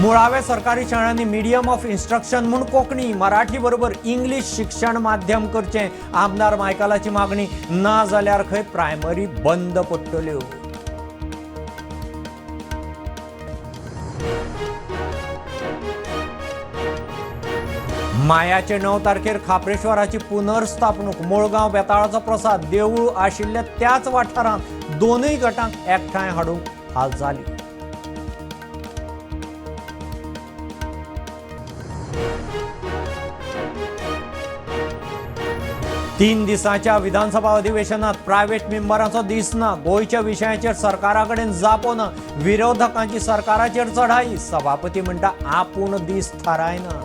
मुळावे सरकारी शाळांनी मिडियम ऑफ इन्स्ट्रक्शन म्हूण कोंकणी, मराठी बरोबर इंग्लीश शिक्षण माध्यम करचें, आमदार मायकलाची मागणी. ना जाल्यार खंय प्रायमरी बंद पडटल्यो. मायाचे 9 तारखेर खाप्रेश्वराची पुनर्स्थापणूक. मुळगांव बेताळाचो प्रसाद देवूळ आशिल्ल्या त्याच वाठारांत दोनूय गटांक एकठांय हाडूंक हालचाली. 3 दिसांच्या विधानसभा अधिवेशनात प्रायव्हेट मेंबरांचो दीस ना. गोंयच्या विशयाचेर सरकारा कडेन जापो ना. विरोधकांची सरकाराचेर चढाई. सभापती म्हणटा आपूण दीस थारायना.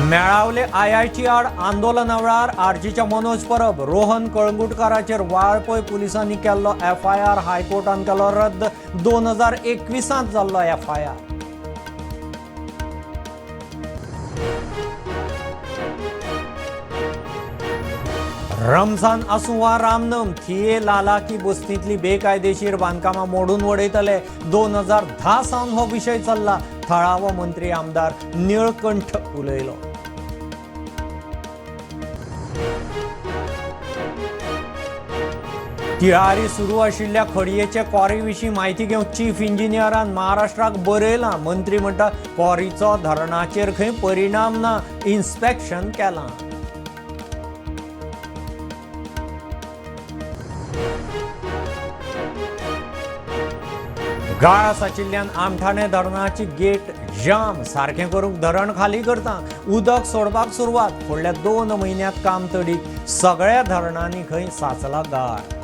मेळावले आयआयटी आड आंदोलना वेळार आरजीच्या मनोज परब, रोहन कळंगुटकाराचेर वाळपय पुलिसांनी केल्लो एफआयआर हायकोर्टान केलो रद्द. 2021 जाल्लो एफआयआर. रमजान आसूं वा रामनम, थिये लालाकी बस्तींतली बेकायदेशीर बांदकामां मोडून वडयतले. 2010 सावन हो विशय चल्ला, थळावो मंत्री आमदार निळकंठ उलयलो. तिळारी सुरू आशिल्ल्या खडयेचे कॉरी विशीं म्हायती घेवंक चीफ इंजिनियरान महाराष्ट्राक बरयलां. मंत्री म्हणटा कॉरीचो धरणाचेर खंय परिणाम ना, इन्स्पेक्शन केलां. गाळ साचिल्ल्यान आमठाणे धरणाची गेट जाम, सारकें करूंक धरण खाली करता. उदक सोडपाक सुरवात. फुडल्या 2 म्हयन्यांत काम तडीक. सगळ्या धरणांनी खंय साचला गाळ.